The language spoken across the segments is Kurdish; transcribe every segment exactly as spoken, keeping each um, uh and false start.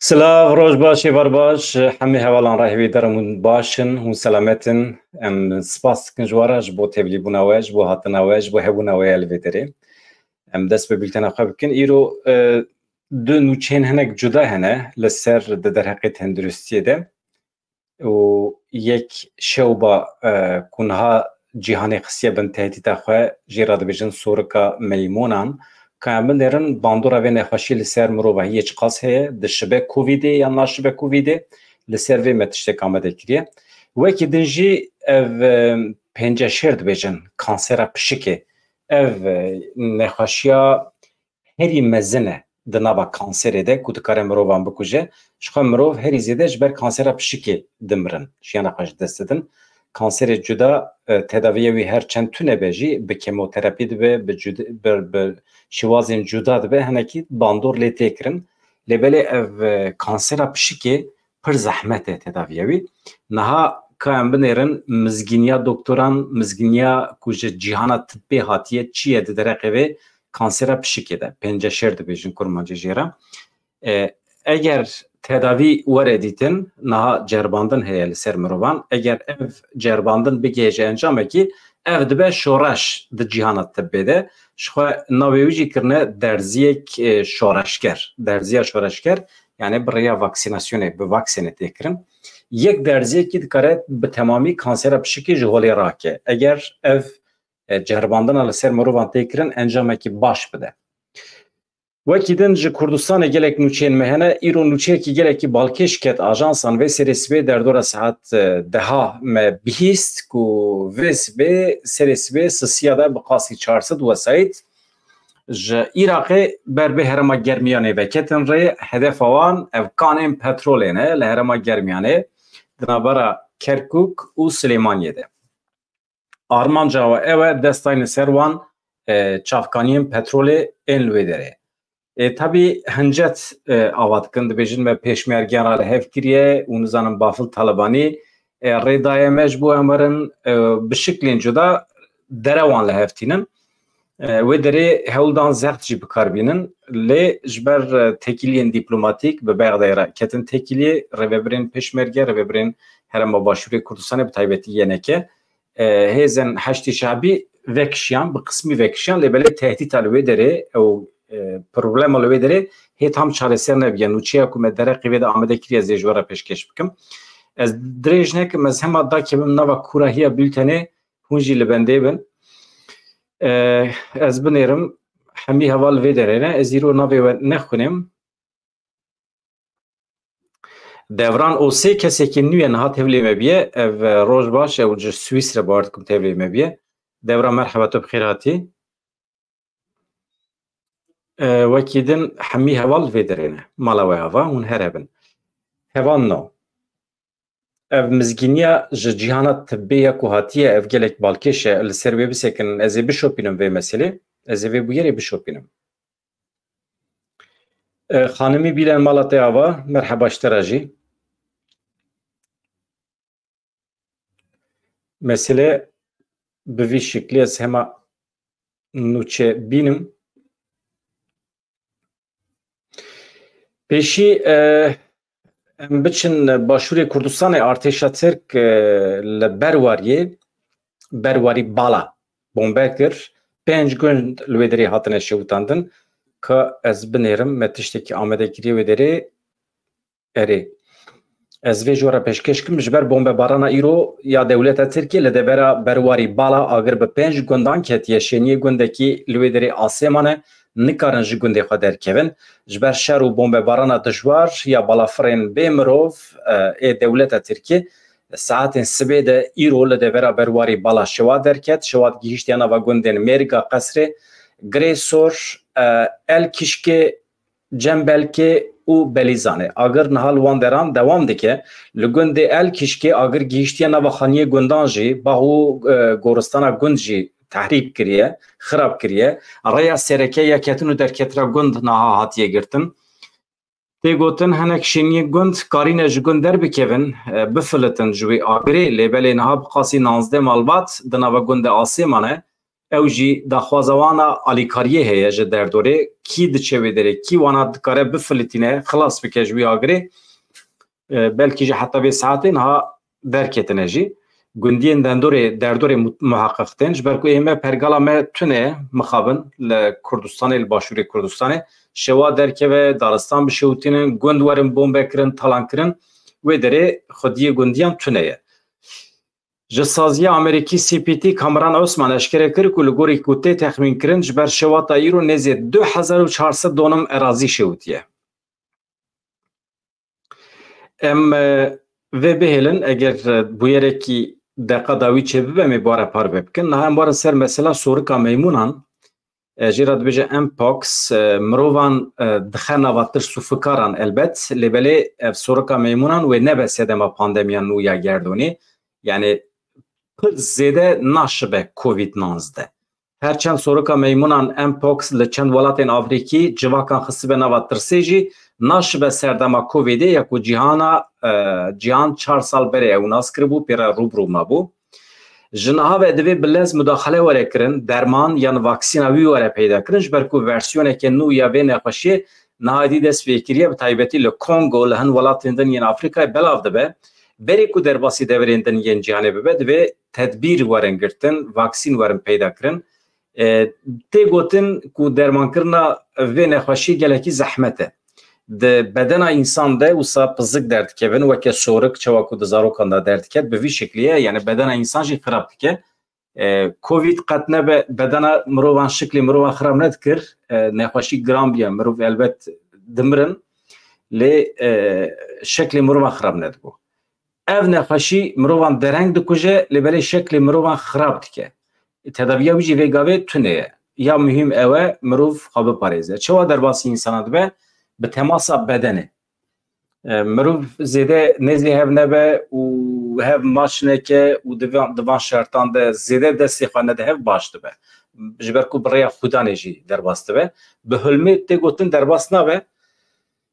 Silav, roj baş, êvar baş. Hemî hevalan re hêvîdar im hûn baş in, hûn selamet in. Em spas dikin ji we re, ji bo tevlîbûna we, ji bo hatina we, ji bo hebûna we ya li vê derê. Em dest bi bîltena xwe bikin. Îro, e, du nûçeyên hinek cuda hene li ser di derheqê tenduristiyê de. Û yek şewba, e, ku niha cîhanê xistiye bin tehdîta xwe, jê re dibêjin sorika meymonan. Ka em binêrin bandora vê nexweşiyê li ser mirova hiyê çiqas heye, dişibe Covidê yan naşibe Covidê, li ser vê me tiştek amade kiriye. Wekî din jî ev, e, penceşêr dibêjin, kansera pişikê. Ev, e, nexweşiya herî mezin e di nava kanserê de ku dikare mirovan bikuje. Jixwe mirov herî zêde ji ber kansera pişikê dimirin, jiyana xwe ji dest didin. Kanserê cuda, e, tedaviya wî her çend tune be jî, bi kemoterapî dibe, bi cud-, bi, bi şiwazên cuda dibe, hinekî bandor lê tê kirin. Lê belê ev, e, kansera pişikê pir zehmet e tedaviya wî. Niha ka em binêrin mizgîniya doktoran, mizgîniya ku ji cîhana tibbê hatiye çi ye di derheqê vê kansera pişikê de, penceşêr dibêjin kurmancî jê re. E, eger tedavî were dîtin, niha ceribandin heye li ser mirovan. Eger ev ceribandin bigihêje encamekî, ev dibe şoreş di cîhana tibbê de. Jixwe navê wî jî kirine derziyek, e, şoreşger. Derziya şoreşger, yani bi rêya vaksînasyonê, bi vaksînê tê kirin. Yek derziyekî dikare bi temamî kansera pişikê ji holê rake. Eger ev, e, ceribandina li ser mirovan tê kirin, encamekî baş bide. Wekî din ji Kurdistanê gelek nûçeyên me hene. Îro nûçeyekî gelekî balkêş ket ajansan. Vê serê sibê derdora saet, e, deha me bihîst ku vê sibê, serê sibê sisiya de bi qasî çar sed wesayît ji Iraqê ber bi herêma Germiyanê veketin rê. Hedefa wan ev kanên petrolê ne li herêma Germiyanê di navbera Kerkûk û Silêmaniyê de. Armanca we ew e dest dayne ser wan, e, çavkaniyên petrolê ên li wê derê. E, tabî hincet, e, ava dikin, dibêjin me pêşmergeyan re li hev kiriye û nizanim bafil Talibanî, e, rê daye me ji bo em werin, e, bi şiklên cuda derewan li hev tînin. E, wê derê hewldan zext jî bi kar bînin. Lê ji ber, e, têkiliyên dîplomatîk bi Bexdayê re ketin têkiliyê, rêvebirên pêşmerge, rêvebirên Herêma Başûrê Kurdistanê, bi taybetî Y N K, e, hêzên Heşdî Şabî vekişiyan, bi qismî vekişiyan, lê belê tehdîta li wê derê, ew, e, problema li wê derê hê tam çareser nebiye. Nûçeya ku me derheqê vê de amade kiriye, ez ê ji we re pêşkêş bikim. Ez dirêj nekim, ez hema dakevim nava kûrahiya bültenê, hûn jî li bendê bin. E, ez binêrim, hemî heval vê derê ne, ez îro navê we nexwînim. Devran Osê kesekî nû ye, niha tevlê me biye. Ev, e, roj baş, ew ji Swîsre, bawer dikim tevlê me biye. Devran, merheba, tu bi xêr hatî. E, wekî din hemî heval vê derê ne. Mala we ava, hûn her hebin. Hevalno. Ev mizgîniya ji cîhana tibbê ya ku hatiye, ev gelek balkêş e, li ser wê bisekinin. Ez ê bişopînim vê meselê. Ez ê vê bûyerê bişopînim. E, xanimî Bîlen, mala te ava, merheba ji te re jî. Mesele bi vî şiklî, ez hema nûçe bînim. Pêşî, e, em biçin Başûrê Kurdistanê, artêşa Tirk, e, li Berwariyê, Berwarî Bala bombe kir. Pênc gund li wê derê hatine şewitandin. Ka ez binêrim, me tiştekî amade kiriye wê derê. Erê. Ez vê ji we re pêşkêş kim, ji ber bombebarana îro ya dewleta Tirkiyê li devera Berwarî Bala agir bi pênc gundan ketiye. Şêniyê gundekî li wê derê asê mane, nikarin ji gundê xwe derkevin. Ji ber şer û bombebarana dijwar ya balafirên bê mirov, e, ê dewleta Tirkiyê, saetên sibê de îro li devera Berwarî Bala şewat derket. Şewat gihîştiye nava gundên Mêrga Qesrê, Girê Sor, e, El Kişkê, Cembelkê û Belîzanê. Agir niha li wan deran dewam dike. Li gundê El Kişkê agir gihîştiye nava xaniyê gundan jî, bax û, e, goristana gund jî tehrîb kiriye, xirab kiriye. Rêya sereke ya ketin û derketina gund niha hatiye girtin. Tê gotin, hinek şêniyên gund karîne ji gund derbikevin, e, bifilitin ji wê agirê, lê belê niha bi qasî nanzdeh malbat di nava gundê asê mane. Ew jî daxwaza wan a alîkariyê heye ji derdorê. Kî diçe wê derê, kî wana dikare bifilitîne, xilas bike ji wî agirê. E, belkî jî heta vê saetê niha derketine jî. Gundiyên dendorê, derdorê mu-, muheqeq tên. Ji ber ku ê me pergala me tune ye, mixabin li Kurdistanê, li başûrê Kurdistanê. Şewa derkeve, daristan bişewitînin, gund werin bombe kirin, talan kirin. Wê derê xwediyê gundiyan tune ye. Ji saziya Amerîkî C P T Kameran Osman eşkere kir ku li gorî ku tê texmînkirin ji ber şewata îro nêzî du hezar û çar sed donim erazî şewitiye. Em, e, vê bihêlin, eger, e, bûyerekî deqa dawî çêbibe, em ê bare parve bikin. Niha em warin ser mesela sorika meymûnan. E, jê re dibêje Mpox, e, mirovan, e, dixe nava tirs û fikaran elbet, lê belê ev sorika meymûnan wê nebe sedema pandemiya nû ya gerdûnê. Yani pir zêde naşibe Covid nonzdeh. Her çend sorika meymûnan Mpox li çend welatên Afrîkî civakan xistibe nava tirsê jî, naşibe serdema Covidê ya ku cîhana, e, cîhan çar sal berê ew nas kiribû, pê re rû bi rû mabû. Ji niha ve divê bi lez mudaxale were kirin, derman yan vaksîna wî were peyda kirin, ji ber ku versiyoneke nû ya vê nexweşiyê niha dî dest pê kiriye, bi taybetî li Kongo, li hin welatên din yên Afrîkayê belav dibe. Berê ku derbasî deverên din yên cîhanê bibe, divê tedbîr werin girtin, vaksîn werin peyda kirin. E, tê gotin ku dermankirina vê nexweşî gelekî zehmet e. Di bedena însan de wisa pizik derdikevin, weke sorik, çawa ku di zarokan de derdiket, bi vî şeklî ye, yani bedena însan jî xirab dike. E, Covid qet nebe bedena mirovan, şiklê mirovan xirab nedikir. E, nexweşî giran bûye, mirov elbet dimirin, lê, e, şeklê mirovan xirab nedibû. Ev nexweşî mirovan dereng dikuje, lê belê şeklê mirovan xirab dike. Tedaviya wî jî vê gavê tune ye. Ya muhîm ew e, mirov xwe biparêze. Çawa derbasî însana dibe? Bi temasa bedenê. E, mirov zêde nêzî hev nebe û hev maç neke û di van, di van şertan de zêde destê xwe nede hev, baş dibe. Ji ber ku bi rêya xudanê jî derbas dibe. Bi hilmê tê gotin derbas nabe.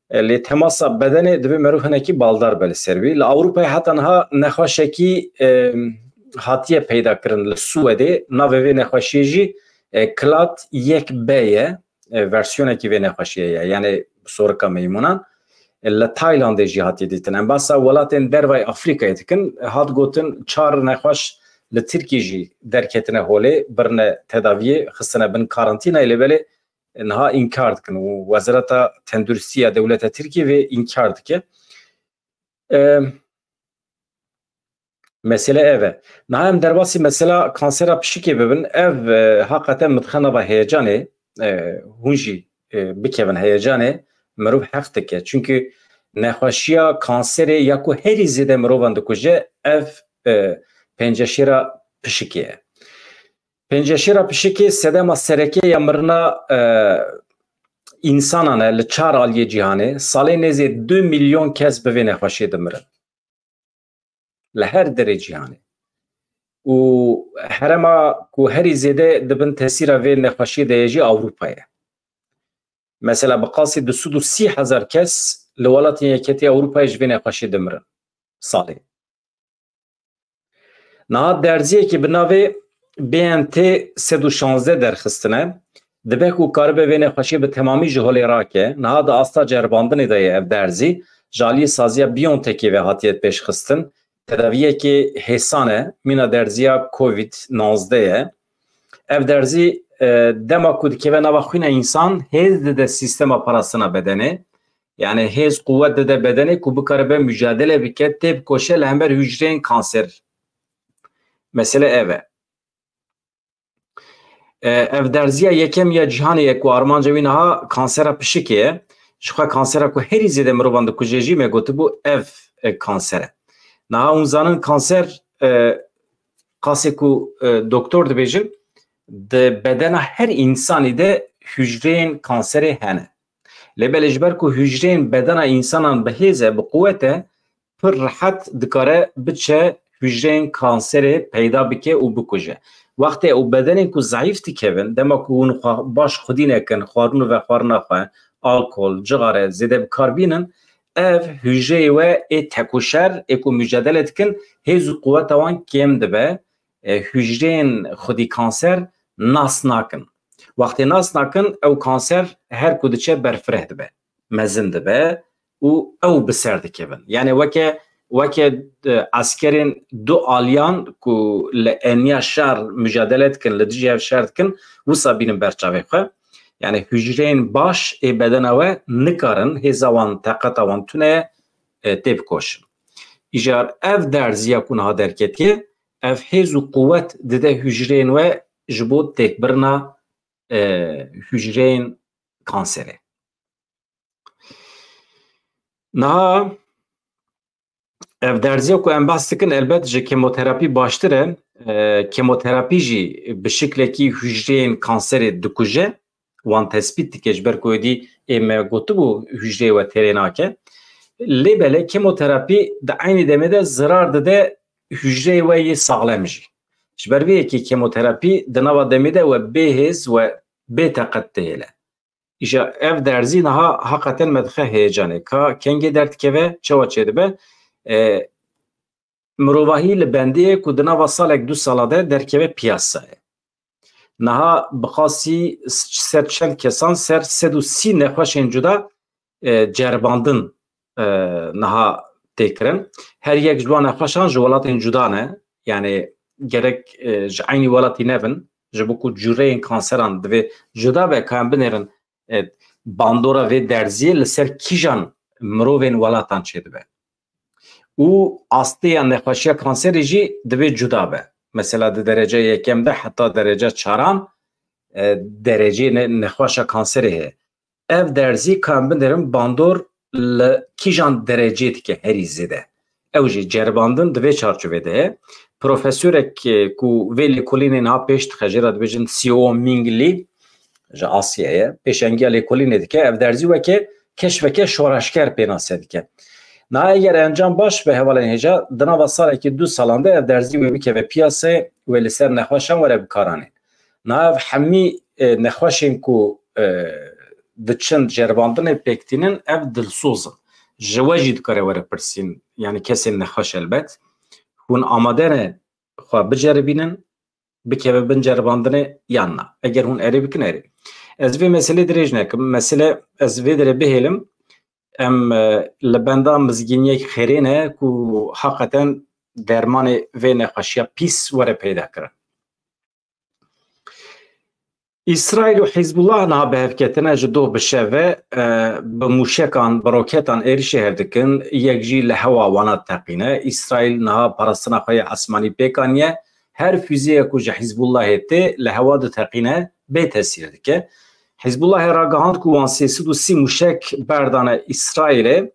E, lê temasa bedenê divê mirov hinekî baldar be li ser wî. Li Ewropayê heta niha nexweşekî, e, hatiye peyda kirin li Swedê. Navê vê nexweşiyê jî, e, Clade yek B ye. E, versiyonekî vê nexweşiyê ye. Yani sorika meymûnan. E, li Taylandê jî hatiye dîtin. Em basa welatên dervayê Afrîkayê dikin. Hat gotin çar nexweş li Tirkî jî derketine holê, birine tedaviyê, xistine bin karantînayê, lê belê niha înkar dikin û Wezareta Tenduristiya Dewleta Tirkiyê vê înkar dike. E, mesele ev e. Niha em derbasî mesela kansera pişikê bibin. Ev, e, haqeten min dixe nava heyecanê, e, hûn jî, e, bikevin heyecanê, mirov heq dike. Çünkü nexweşiya kanserê ya ku herî zêde mirovan dikuje, ev, e, penceşêra pişikê ye. Penceşêra pişikê sedema sereke ya mirina, e, însanan e li çar aliyê cîhanê. Salê nêzê du milyon kes bi vê nexweşiyê dimirin. Li her derê cîhanê. Û herema ku herî zêde di bin tesîra vê nexweşiyê de ye jî Ewropa ye. Mesela bi qasî du sed û sî hezar kes li welatên Yeketî Ewropayê ji vê nexweşiyê dimirin salê. Niha derziyekî bi navê B N T sed û şazdeh derxistine. Dibe ku karibe vê nexweşiyê bi temamî ji holê rake. Niha di asta ceribandinê de ye ev derzî. Ji aliyê saziya BioNTechê ve hatiye pêşxistin. Tedaviyekê hêsan e. Mîna derziya Covid navzdeh ye. Ev derzî, e, dema ku dikeve nava xwîna însan, hêz dide sîstema parastina bedenê. Yani hêz, quwet dide bedenê ku bikaribe mucadele bike, têbikoşe li hember hûcreyên kanser. Mesele ev e. E, ev derziya yekem ya cîhanê ye ku armanca wî niha kansera pişikê ye. Jixwe kansera ku herî zêde mirovan dikuje jî me gotibû ev, e, kanser e. Niha hûn zanin kanser, e, qasê ku, e, doktor dibêjin, di bedena her însanî de hûcreyên kanserê hene. Lê belê ji ber ku hûcreyên bedena însanan bi hêz e, bi quwet e, pir rehet dikare biçe hûcreyên kanserê peyda bike û bikuje. Wextê ew bedenên ku zeîf dikevin, dema ku hûn xwe baş xwedî nekin, xwarin û vexwarina xwe, alkol, cixare zêde bi kar bînin, ev hûcreyê we ê tekoşer, ê ku mucadele dikin, hêz û quweta wan kêm dibe. E, hûcreyên xwedî kanser nas nakin. Wextê nas nakin, ew kanser her ku diçe berfireh dibe, mezin dibe û ew bi ser dikevin. Yani weke, weke, e, eskerên du aliyan ku li eniya şer mücadele dikin, li dijî hev şer dikin, wisa bînin ber çavê xwe. Yani hücreyên baş ê bedena we nikarin, hêza wan, teqeta wan tune ye, e, tê bikoşin. Îcar ev derziya ku niha derketiye, ev hêz û quwet dide hücreyên we ji bo têkbirina, e, hücreyên kanserê. Niha ev derziya ku em behs dikin, elbet ji kemoterapî baştir e. E, kemoterapî jî bi şiklekî hücreyên kanserê dikuje, wan tespît dike, ji ber ku êdî ê me gotibû hücreyê we têrê nake. Lê belê kemoterapî di eynî demê de zirar dide hücreyê we yê saxlem jî. Ji ber vê yekê kemoterapî di nava demê de we bêhêz, we bêteqet dihêle. Îja ev derzî niha heqeten me dixe heyecanê. Ka kengê derdikeve, çawa çêdibe? E, mirovahî li bendê ye ku di nava salek du sala de derkeve piyasayê. Niha bi qasî ser çend kesan, ser sed û sî nexweşên cuda, e, ceribandin, e, niha tê kirin. Her yek ji wan nexweşan ji welatên cuda ne. Yani gerek, e, ji eynî welatî nebin, ji bo ku cûreyên kanseran divê cuda be, ka em binêrin, e, bandora vê derziyê li ser kîjan mirovên welatan çêdibe. Û astêya nexweşiya kanserê jî divê cuda be. Mesela di derece yekem de heta derece çaran, e, dereceyê ne-, nexweşa kanserê heye. Ev derzî, ka em binêrin, bandor li kîjan derecê dike herî zêde. Ew jî ceribandin di vê çarçovê de ye. Profesorek, e, ku vê lêkolînê niha pêş dixe, jê re dibêjin Xiao Ming Li, ji Asyayê ye, pêşengiya lêkolînê dike. Ev derzî weke keşfeke şoreşger pênase dike. Niha eger encam baş be, hevalên hêja, di nava salekî du salan de ev derzî wê bikeve piyasayê, wê li ser nexweşan were bikaranîn. Niha ev hemî, e, nexweşên ku, e, diçin ceribandinê pêk tînin, ev dilsoz in. Ji we jî dikare were pirsîn, yani kesên nexweş elbet. Hûn amade ne xwe biceribînin, bikeve bin ceribandinê yan na? Eger hûn erê bikin, erê. Ez vê meselê dirêj nekim. Mesele, ez vê derê bihêlim, em, e, li benda mizgîniyek xêrê ne ku heqeten dermanê vê nexweşiya pîs were peyda kirin. Îsraîl û Hizbullah niha bi hev ketine, ji doh bi şev ve, e, bi mûşekan, bi roketan êrişê hev dikin, yek jî li hewa wana teqîne. Îsraîl niha parastina xwe ya esmanî pêk aniye. Her fuzeyek ku ji Hizbullahê tê, li hewa diteqîne, bê tesîr dike. Hizbullahê ragihand ku wan sê sed û sî mûşek berdane Îsraîlê.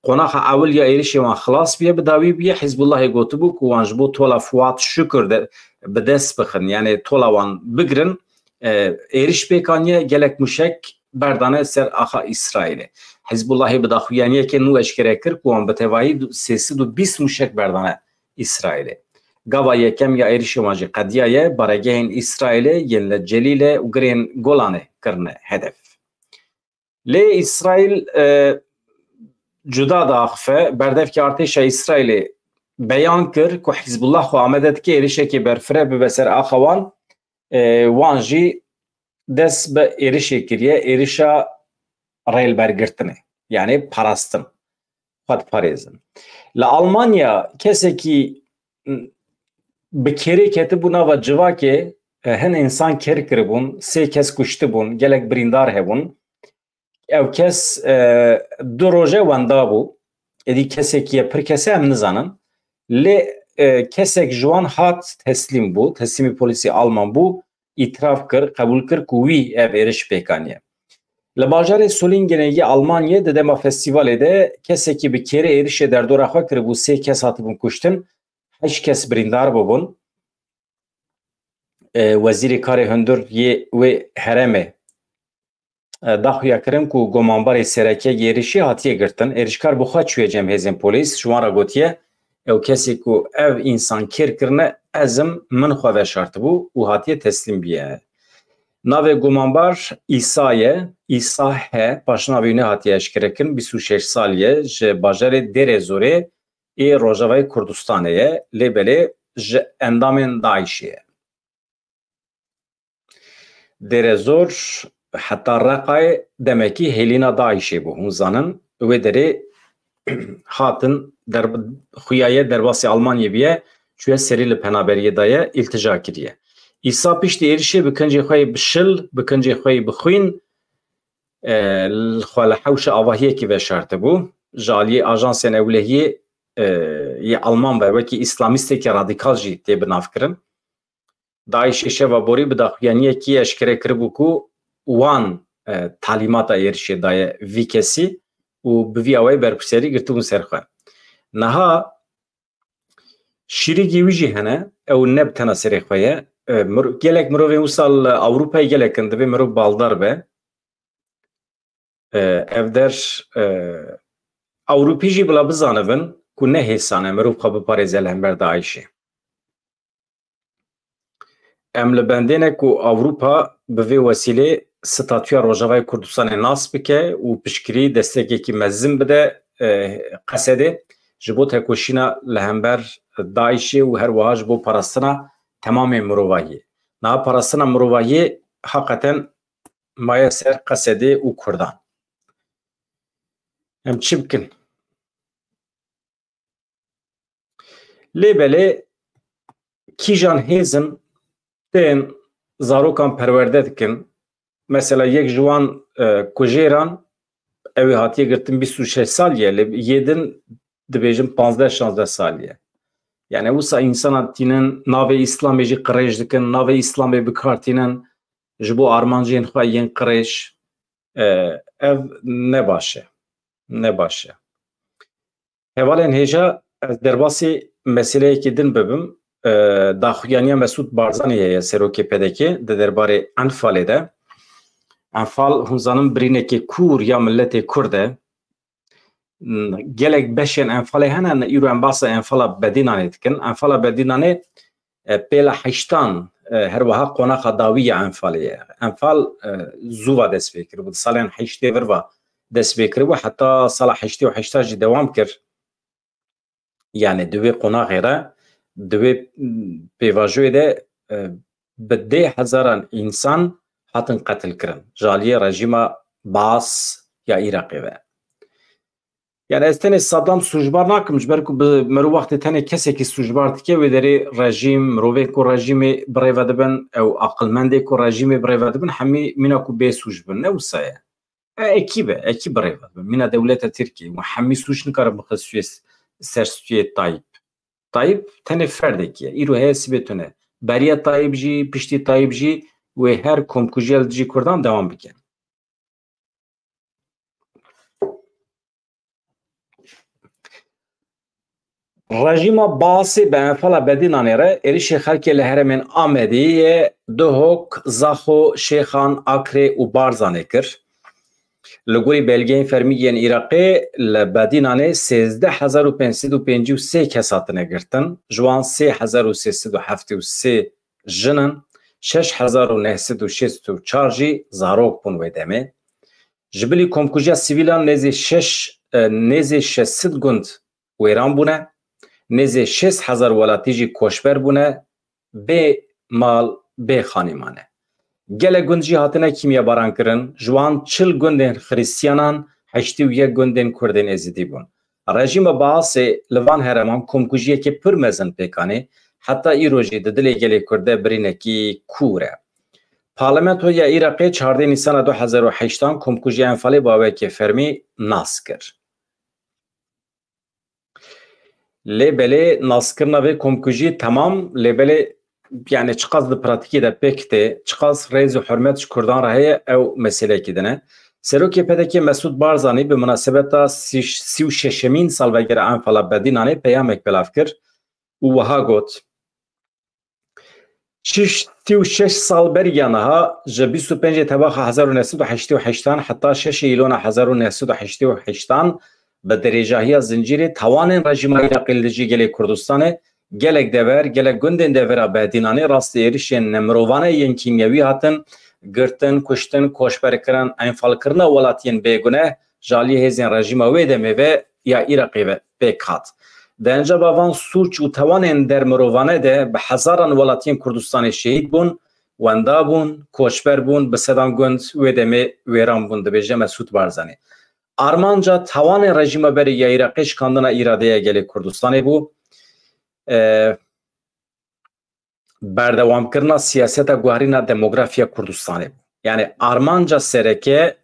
Qonaxa ewil ya êrişê wan xilas bûye, bi dawî bûye. Hizbullahê gotibû ku wan ji bo tola Fuat Şukur de bi dest bixin, yani tola wan bigirin, e, êriş pêk aniye, gelek mûşek berdane ser axa Îsraîlê. Hizbullahê bi daxuyaniyeke nû eşkere kir ku wan bi tevahî du-, sê sed û bîst mûşek berdane Îsraîlê. Gava yekem ya êrişê wan jî qediyaye, baregehên Îsraîlê yên li Celîle û girên Golanê kirine hedef. Lê Îsraîl, e, cuda diaxife, berdevkê artêşa Îsraîlê beyan kir ku Hizbullah xwe amade dike êrişekê berfireh bibe ser axa wan, e, wan jî dest bi êrişê kiriye, êrişa rêlbergirtinê, yani parastin, xwe diparêzin. Li Almanya kesekî bi kêrê ketibû nava civakê, e, hin însan kêr kiribûn, sê kes kuştibûn, gelek birîndar hebûn. Ew kes, e, du roje wenda bû. Êdî kesekî ye, pir kes e, em nizanin. Lê, e, kesek ji wan hat teslîm bû, teslîmî polîsê Alman bû, îtiraf kir, qebûl kir ku wî ev êriş pêk aniye. Li bajarê Solîngenê yê Almanyê di dema festîvalê de kesekî bi kêrê êrişê derdora xwe kiribû, sê kes hatibûn kuştin, heşt kes birîndar bûbûn. E, wezîrê karê hundir yê wê herêmê, e, daxuya kirin ku gumanbarê sereke êrişî hatiye girtin. Êrişkar bi xwe çûye cem hêzên polîs, ji wan re gotiye, ew kesê ku ev însan kêr kirine, ez im, min xwe veşartibû û hatiye teslîm biye. Navê gumanbar Îsa ye, Îsa H, paşnavê wî nehatiye eşkerekirin, bîst û şeş salî ye, ji bajarê Dêrê Zorê ê Rojavayê Kurdistanê ye, lê belê ji endamên DAIŞê ye. Dêrezor heta Reqayê demekî hêlîna DAIŞê bû. Hûn zanin, wê derê hatin der-, xuyaye derbasî Almanyê biye, çûye serî li penaberiyê daye, îltija kiriye. Îsa piştî êrişê bi kincê xwe yê bi şil, bi kincê xwe yê bi xwîn, e, xwe li hewşa avahiyekî veşartibû. Ji aliyê ajansên ewlehiyê, e, yê Alman ve wekî îslamîstekî radîkal jî tê binavkirin. DAIŞê şeva borî bi daxuyaniyekî eşkere kiribû ku wan, e, talîmata êrişê daye vî kesî û bi vî awayî berpirsiyarî girtibûn ser xwe. Niha şîrîgî wî jî hene, ew ne bi tena serê xwe ye. E, mir-, gelek mirovên wisa li Ewropayê gelek in, divê mirov baldar be. E, ev der, e, Ewropî jî bila bizanibin ku ne hêsan e mirov xwe biparêze li hember DAIŞê. Em li bendê ne ku Ewropa bi vê wesîlê statûya Rojavayê Kurdistanê nas bike û piştgirî destekekî mezin bide, e, Qesedê ji bo tekoşîna li hember DAIŞê û her wiha ji bo parastina temamê mirovahiyê. Niha parastina mirovahiyê heqeten maye ser Qesedê û Kurdan. Em çi bikin? Lê belê kîjan hêzin tên zarokan perwerde dikin. Mesela yek ji wan, e, kujêran, ew ê hatiye girtin bîst û şeş salî ye, lê yê din dibêjin panzdeh şazdeh salî ye. Yani wisa însana tînin, navê Îslamê jî qirêj dikin, navê Îslamê bi kar tînin ji bo armancên xwe yên qirêj. E, ev ne baş e. Ne baş e. Hevalên hêja, ez derbasî meseleyekî din bibim. E, daxuyaniya Mesûd Barzanî heye, serokê P D K, di derbarê Enfalê de. Enfal, hûn zanin, birînekê kûr ya miletê Kurd e. Gelek beşên Enfalê hene, îro em basa Enfala Bedînanê dikin. Enfala Bedînanê, e, pêla heştan, e, her wiha qonaxa dawî ya Enfalê ye. Enfal, e, zû va dest pê kiribû. Di salên heştê vir va dest pê kiribû. Heta sala heştê û heşta jî dewam kir. Yani di wê qonaxê re, di wê, m, pêvajoyê de, e, bi dê hezaran însan hatin qetil kirin ji aliyê rejîma Baas ya Iraqê ve. Yani ez tenê Saddam sûcbar nakim, ji ber ku bi mero wextê tenê kesekî sûcbar dike, wê derê rejîm, mirovên ku rejîmê birêve dibin, ew aqilmendê ku rejîmê birêve dibin, hemî mîna ku bê sûc bin. Ne wisa ye. E, ekî be, ekî birêve dibin. Mîna dewleta Tirkiyê, û hemî sûc nikarin bixin stûyê, ser stûyê Tayyip. Tayyip tenê ferdekî ye. Îro heye, sibê tune. Beriya Tayyip jî, piştî Tayyip jî, wê her komkujiya li dijî Kurdan dewam bike. Rejîma Baasê bi Enfala Bedînanê re êrişê xelkê li herêmên Amediyê, Duhok, Zaxo, Şêxan, Akrê û Barzanê kir. Li gorî belgeyên fermî yên Iraqê, li Bedînanê sêzdeh hezar û pênc sed û pêncî û sê kes hatine girtin, ji wan sê hezar û sê sed û heftê û sê jin in, şeş hezar û neh sed û şêst û çar jî zarok bûn wê demê. Ji bilî komkujiya sivîlan nêzî şeş, e, nêzî şeş sed gund wêran bûne, nêzî şêst hezar welatî jî koçber bûne, bê mal, bê xanî mane. Gelek gund jî hatine kîmyebaran kirin, ji wan çil gundên Xristiyanan, heştê û yek gundên Kurdên Êzidî bûn. Rejîma Baasê li van herêman komkujiyekê pir mezin pêk anî, heta îro jî di dilê gelê Kurd de birînekî kûr e. Parlamentoya Iraqê çardeh Nîsana du hezar û heştan komkujiya Enfalê bi awayekî fermî nas kir. Lê belê naskirina vê komkujî temam, lê belê, yani, çiqas di pratîkê de pêk tê, çiqas rêz û hurmet ji Kurdan re heye, ew meseleyekî din e. Serokê P D K Mesûd Barzanî bi minasebeta sî, sî û şeşemîn salvegera Enfala Bedînanê peyamek belav kir û wiha got: Şiş, sî û şeş sal beriya niha, ji bîst û pêncê Tebaxa hezar û neh sed û heştê û heştan heta şeşê Îlona hezar û neh sed û heştê û heştan, bi dirêjahiya zincîrê tawanên rejîma Iraqê li dijî gelê Kurdistanê, gelek dever, gelek gundên devera Bedînanê rastî êrişên nemirovane yên kîmyewî hatin girtin, kuştin, koçberkirin, enfalkirina welatiyên bêguneh ji aliyê hêzên rejîma wê demê ve ya Iraqê ve pêk hat. Di encama van sûc û tawanên dermirovane de bi hezaran welatiyên Kurdistanê şehîd bûn, wenda bûn, koçber bûn, bi sedan gund wê demê wêran bûn, dibêje Mesûd Barzanî. Armanca tawanê rejîma berê ya Iraqê şikandina îradeya gelê Kurdistanê bû. E, berdewamkirina siyaseta guherîna demografiya Kurdistanê bû. Yani armanca sereke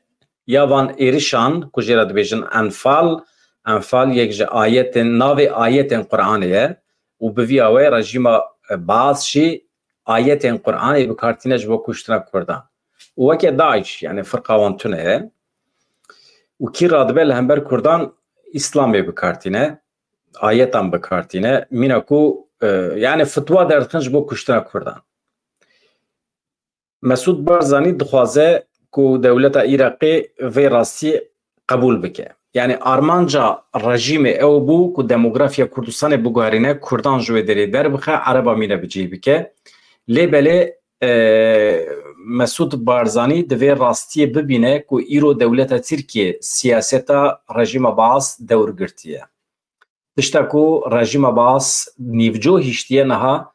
ya van êrişan ku jê re dibêjin enfal, enfal yek ji ayetên, navê ayetên Qur'anê ye û bi vî awê rejîma, e, Baas jî ayetên Qur'anê bi kar tîne ji bo kuştina Kurdan. Û weke DAIŞ, yani firqa wan tune ye. Û kî radibe li hember Kurdan Îslamê bi kar tîne, ayetan bi kar tîne. Mîna ku, e, yani fitwa derdixin ji bo kuştina Kurdan. Mesûd Barzanî dixwaze ku dewleta Iraqê vê rastiyê qebûl bike. Yani armanca rejîmê ew bû ku demografiya Kurdistanê biguherîne, Kurdan ji wê derê derbixe, Ereba mîne bi cih bike. Lê belê, e, Mesûd Barzanî divê rastiyê bibîne ku îro dewleta Tirkiyê siyaseta rejîma Baas dewr girtiye. Tişta ku rejîma Baas nîvco hiştiye niha,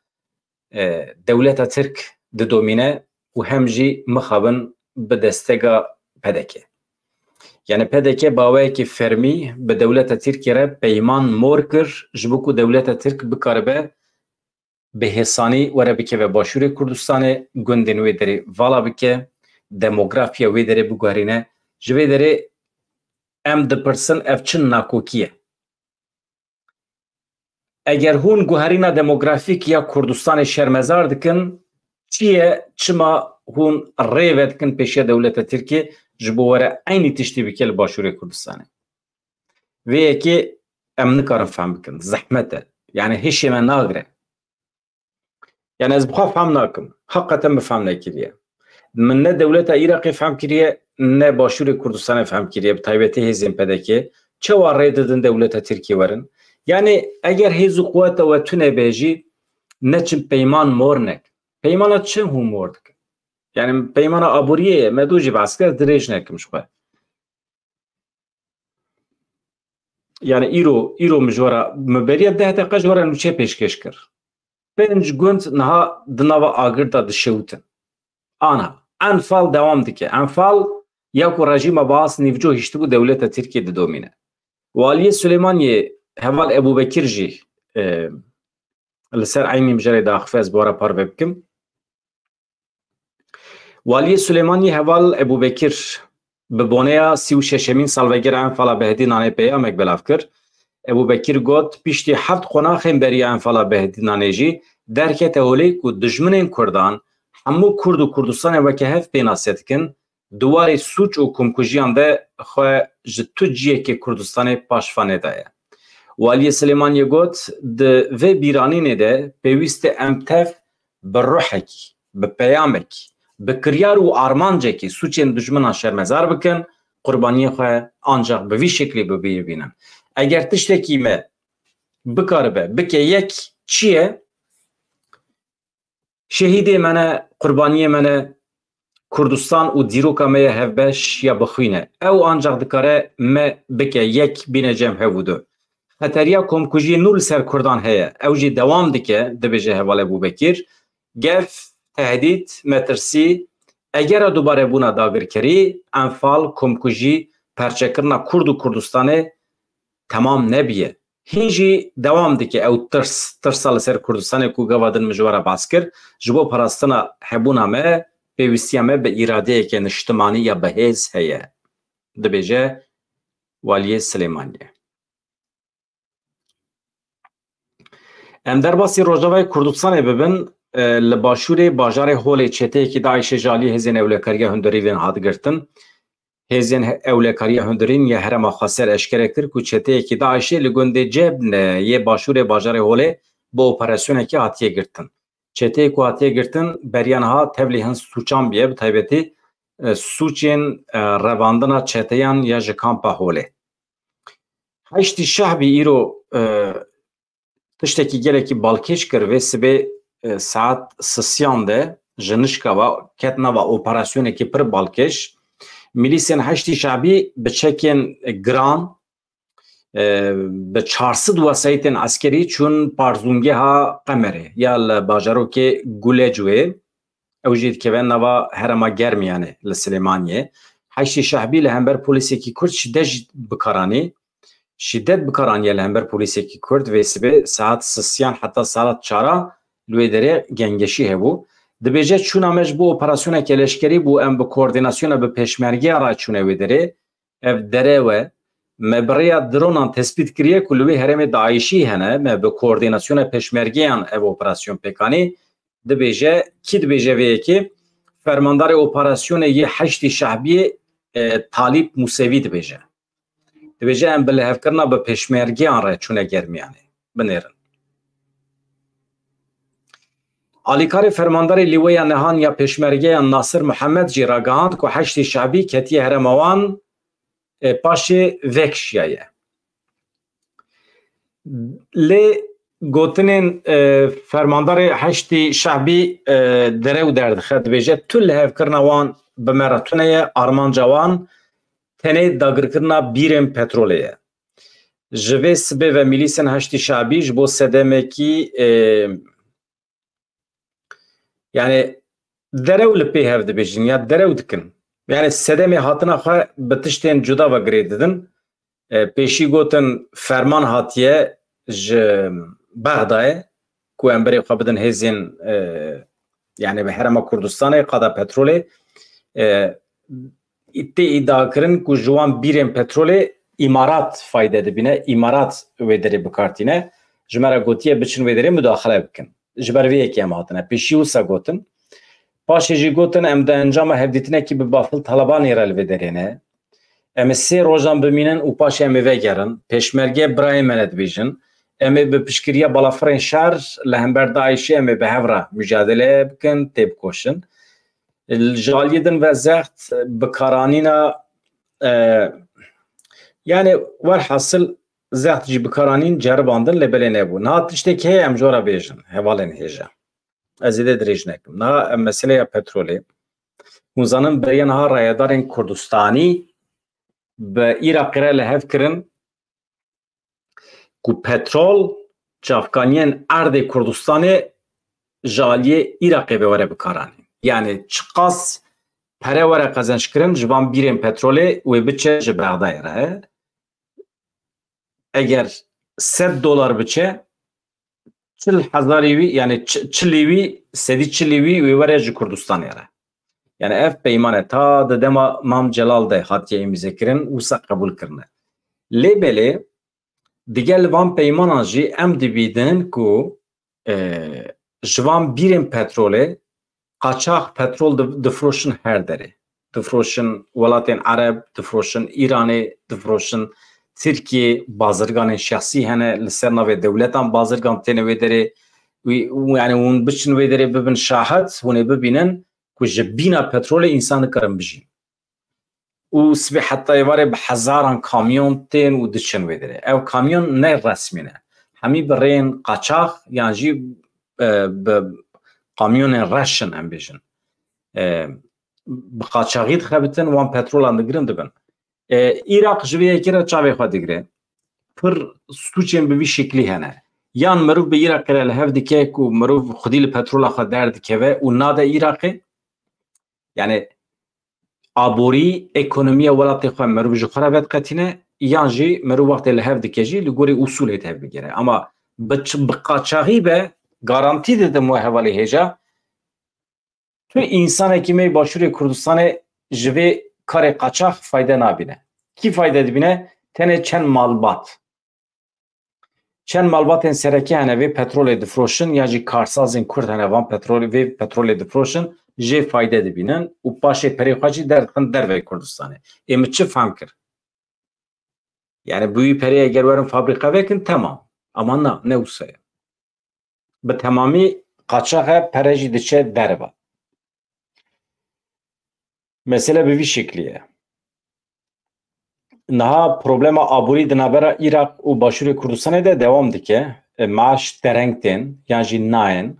e, dewleta Tirk didomîne û hem jî mixabin bi destega P D K. Yani P D K baweyekî fermî bi dewleta Tirkiyê re peyman mor kir, ji bo ku dewleta Tirk bikaribe bi hêsanî were bikeve Başûrê Kurdistanê, gundên wê derê vala bike, demografiya wê derê biguherîne. Ji vê derê em dipirsin, ev çi nakokî ye? Eger hûn guherîna demografîk ya Kurdistanê şermezar dikin, çi ye, çima hûn rê vedikin pêşiya dewleta Tirkiyê ji bo were eynî tiştî bike li Başûrê Kurdistanê? Vê yekê em nikarin fehm bikin. Zehmet e. Yani hişê me nagire. Yani ez bi xwe fehm nakim. Heqeten bi fehm nekiriye. Min ne dewleta Iraqê fehm kiriye, ne Başûrê Kurdistanê fehm kiriye, bi taybetî hêzên P D K. Çawa rê didin dewleta Tirkiyê werin? Yani eger hêz û quweta we tune be jî, neçin peyman mor nek. Peymana çi hûn mor dikin? Yani peymana aboriyê ye, me dû jî behs kir, dirêj nekim ji xwe. Yani îro, îro min ji we re, min beriya deh deqe ji we re nûçe pêşkêş kir. Pênc gund niha di nava agir de dişewtin. Ana, enfal dewam dike. Enfal ya ku rejîma Baas nîvco hiştibû dewleta Tirkiyê didomîne. Waliyê Silêmaniyê heval Ebûbekir jî, e, li ser eynî mijarê daxife, ez bi we re parve bikim. Waliyê Silêmaniyê heval Ebûbekir bi boneya sî û şeşemîn salvegera Enfala Behedînanê peyamek belav kir. Ebûbekir got, piştî heft qonaxên beriya Enfala Behedînanê jî derkete holê ku dijminên Kurdan hemû Kurd û Kurdistanê weke hev pênase dikin, di warê sûc û komkujiyan de xwe ji tu cihekê Kurdistanê paşva nedaye. Waliyê Silêmaniyê got, di vê bîranînê de pêwîst e em tev bi ruhekî, bi peyamekî, bi kiryar û armancekî sûcên dijminan şermezar bikin, qurbaniyê xwe ancax bi vî şeklî bi bîr bînin. Eger tiştekî me bikaribe, bike yek çi ye? Şehîdê me ne, qurbaniyê me ne, Kurdistan û dîroka me ye hevbeş ya bi xwîn e. Ew ancax dikare me bike yek, bîne cem hev û du. Xeteriya komkujiyê nû li ser Kurdan heye. Ew jî dewam dike, dibêje heval Ebûbekir. Gef, tehdît, metirsî, egera dubarebûna dagirkerî, enfal, komkujî, perçekirina Kurd û Kurdistanê temam nebiye. Hîn jî dewam dike ew tirs, tirsa li ser Kurdistanê ku gava din min ji we re behs kir, ji bo parastina hebûna me, pêwîstiya me bi îradeyeke niştimanî ya bihêz heye, dibêje Waliyê Silêmaniyê. Em derbasî Rojavayê Kurdistanê bibin, e, li başûrê bajarê Holê çeteyekî DAIŞê ji alî hêzên ewlekariya hundirînê hat girtin. Hêzên he-, ewlekariya hundirîn ya Herêma Xweser eşkere kir ku çeteyekî DAIŞê li gundê Cebne yê başûrê bajarê Holê bi operasyonekê hatiye girtin. Çeteyê ku hatiye girtin, beriya niha tevlî hin sûçan bûye, bi taybetî, e, sûcên, e, revandina çeteyan ya ji kampa Holê. Heştî Şehbî îro, e, tiştekî gelekî balkêş kir. Vê sibê, e, saet sisiyan de ji nişka ve ket nava operasyonekî pir balkêş. Milîsên Heştî Şehbî bi çekên giran, e, bi çar sed wesayîtên eskerî çûn parzûngeha Qemerê ya li bajarokê Gulecwê. Ew jî dikeve nava herêma Germiyanê li Silêmaniyê. Heşdî Şehbî li hember polîsekî Kurd şîdet jî bi kar anî. Şîdet bi kar aniye li hember polîsekî Kurd vê sibê saet sisiyan heta saet çara li wê derê gengeşî hebû. Dibêje, çûna me ji bo operasyoneke leşkerî bû, em bi koordînasyona bi pêşmergeya re çûne wê derê. Ev dere we, me bi rêya dronan tespît kiriye ku li wê herêmê DAIŞî hene, me bi koordînasyona pêşmergeyan ev operasyon pêk anî. Dibêje, kî dibêje vê yekê? Fermandarê operasyonê yê Heşdî Şehbiyê, e, Talîb Musevî dibêje. Dibêje, em bi lihevkirina bi pêşmergeyan re çûne Germiyanê. Binêrin. Alîkarê fermandarê Lîweya Nihan ya Pêşmergeyan Nasir Mihemed jî ragihand ku Heşdî Şehbî ketiye herêma wan, e, paşê vekişiyaye. Lê gotinên, e, fermandarê Heşdî Şehbî, e, derew derdixe, dibêje, tu lihevkirina wan bi me re tune ye, armanca wan tenê dagirkirina bîrên petrolê ye. Ji vê sibê ve milîsên Heşdî Şehbî ji bo sedemekî, e, yani derew li pê hev dibêjin ya derew dikin. Yani sedemê hatina xwe bi tiştên cuda ve girê didin. E, pêşî gotin ferman hatiye ji Bexdayê ku em berê xwe bidin hêzên, e, yani bi herêma Kurdistanê qada petrolê, e, tê îdia kirin ku ji wan bîrên petrolê Îmarat fayde dibîne, Îmarat wê derê bi kar tîne. Ji me re gotiye biçin wê derê mudaxile bikin. Ji ber vê yekê em hatine. Pêşî wisa gotin. Paşê jî gotin, em di encama hevdîtinekî bi Bafil Talebanê re li vê derê ne. Em ê sê rojan bimînin û paşê em ê vegerin. Pêşmerge birayên me ne dibêjin. Em ê bi piştgiriya balafirên şer li hember DAIŞê em ê bi hev re micadele bikin, têbikoşin. Ji aliyê din ve zext bikaranîna, e, yani werhasil zext jî bikaranîn ceribandin lê belê nebû. Niha tiştê heye em ji we re bêjin, hevalên hêja. Ez zêde dirêj nekim. Niha em meseleya petrolê. Hûn zanin beriya niha rayedarên Kurdistanî bi Iraqê re li hev kirin ku petrol çavkaniyên erdê Kurdistanê ji aliyê Iraqê ve were bikaranîn. Yani çiqas pere were qezenc kirin ji van bîrên petrolê wê biçe ji Bexdayê re. Eger sed dolar biçe, çil hezarî wî, yani çi-, çilî wî, sedî çilî wî wê were ji Kurdistanê re. Yani ev peyman e, ta di dema Mam Celal de hatiye îmze kirin, wisa qebûl kirine. Lê belê, digel van peymanan jî em dibînin ku, e, ji van bîrên petrolê qaçax petrol di-, difroşin her derê. Difroşin welatên Ereb, difroşin Îranê, difroşin Tirkiyê, bazirganên şexsî hene, li ser navê dewletan bazirgan têne wê derê. Wî, yani hûn biçin wê derê bibin şahid, hûn ê bibînin ku ji bîna petrolê însan nikarin bijîn. Û sibê heta êvarê bi hezaran kamyon tên û diçin wê derê. Ev kamyon ne resmî ne. Hemî bi rêyên qaçax yan jî, e, bi kamyonên reş in, em bêjin. E, bi qaçaxî dixebitin, wan petrolan digirin dibin. E, Iraq ji vê yekê re çavê xwe digire. Pir sûcên bi vî şeklî hene. Yan mirov bi Iraqê re li hev dike ku mirov xwedî li petrola xwe derdikeve û nade Iraqê. Yani aborî, ekonomiya welatê xwe mirov ji xwe re vediqetîne, yan jî mirov wextê li hev dike jî li gorî usulê tevbigere. Ama bi ç-, bi qaçaxî be, garantî didim we hevalê hêja, tu însanekî me yê Başûrê Kurdistanê ji vê karê qaçax fayde nabîne. Kî fayde dibîne? Tenê çend malbat. Çend malbatên sereke hene vê petrolê difroşin, ya jî karsazên Kurd hene van petrolê, vê petrolê difroşin, jê fayde dibînin û paşê perê xwe jî derdixin derveyê Kurdistanê. Ê min çi fehm kir? Yani bi wî perê eger werin fabrîka vekin, temam. Ama na, ne wisa ye. Bi temamî qaçax e, pere jî diçe derve. Mesele bi vî şeklî ye. Niha problema aborî di navbera Iraq û Başûrê Kurdistanê de dewam dike. E, maaş dereng tên yan jî nayên.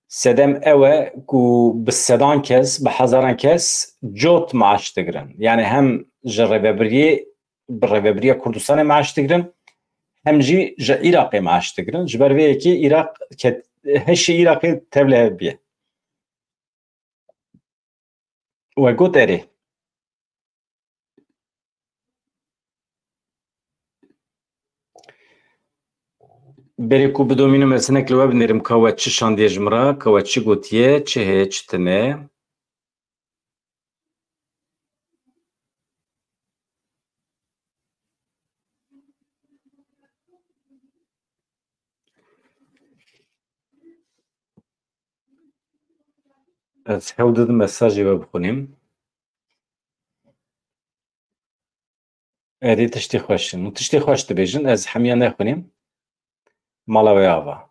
Sedem ew e ku bi sedan kes, bi hezaran kes cot maaş digirin. Yani hem ji rêvebiriyê, bi Rêvebiriya Kurdistanê maaş digirin, hem jî ji Iraqê maaş digirin. Ji ber vê yekê Iraq ket-, hişê Iraqê tevlihev bûye. We got erê. Berê ku bidomînim ez hinek li we binêrim ka we çi şandiye ji min re, ka we çi gotiye, çi heye, çi tune. Ez hewl didim mesajê we bixwînim. Erê tiştê xweş in. Û tiştê xweş dibêjin, ez hemiya nexwînim. Mala we ava.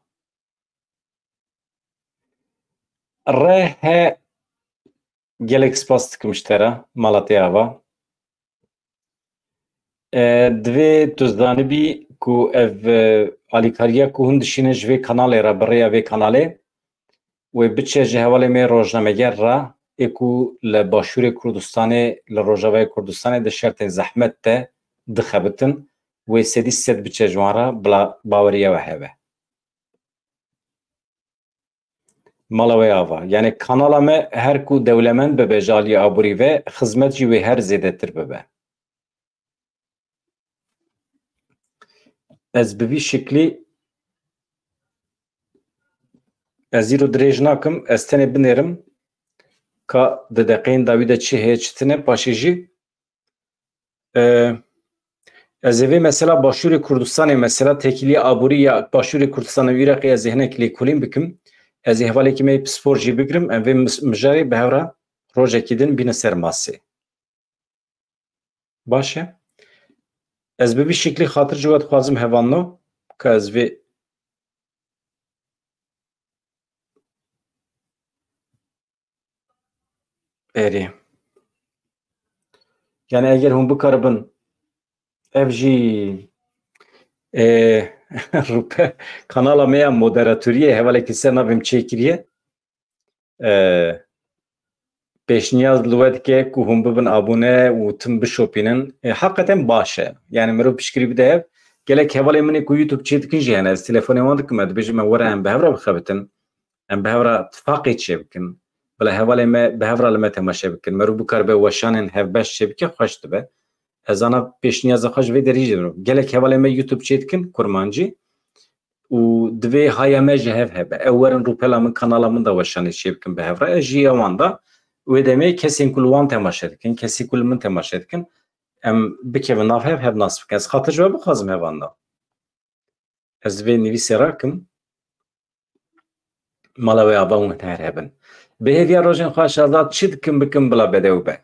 Re he gelek spas dikim ji te re, mala te ava. E, divê tu zanibî ku ev, e, alîkariya ku hûn dişînin ji vê kanalê re, bi rêya vê kanalê, wê biçe ji hevalê me rojnameger re, ê ku li Başûrê Kurdistanê, li Rojavayê Kurdistanê di şertên zehmet de dixebitin, wê sedî sed biçe ji wan re, bila baweriya we hebe. Mala we ava. Yani kanala me her ku dewlemend bibe ji aliyê aborî ve, xizmet jî wê her zêdetir bibe. Ez bi vî şiklî ez îro dirêj nakim, ez tenê binêrim ka di deqeyên dawî de çi heye çi tine, paşê jî, e, ez ê vê mesela Başûrê Kurdistanê, mesela têkiliya aborî ya Başûrê Kurdistanê û Iraqê ez ê hinek lêkolîn bikim. Ez ê hevalekî me yê pispor jî bigrim, em vê mis-, mijarê bi hev re rojekî din bînin ser masê. Baş e. Ez bi vî şeklî xatir ji we dixwazim hevalno, ka ez vê erê. Yani eger hûn bikaribin ev jî, e, rûpe kanala me ya moderatoriyê hevalekî ser navê min çêkiriye. E, pêşniyaz li we dike ku hûn bibin abone û tim bişopînin. E, heqeten baş e. Yani mirov piştgirî bide hev. Gelek hevalê min ê ku YouTube çê dikin jî hene. Ez telefonê wan dikim, ez dibêjim em were em bi hev re bixebitin. Em bi hev re tifaqê çêbikin. Bila hevalê me bi hev re li me temaşe bikin. Mirov bikaribe weşanên hevbeş çêbike, xweş dibe. Ez ana pêşniyaza xwe ji vê derî jî dikim. Gelek hevalê me YouTube çêdikin, kurmancî. Û divê haya me ji hev hebe. Ew werin rûpela min, kanala min de weşanê çêbikin bi hev re. Ez jî ya wan de. Wê demê kesên ku li wan temaşe dikin, kesî ku li min temaşe dikin, em bikevin nav hev, hev nas bikin. Ez xatir ji we bixwazim hevalno. Ez vê nivîsê rakim. Mala we ava hûn her hebin. Bi hêviya rojên xweş, azad, çi dikim bikim bila bedew be.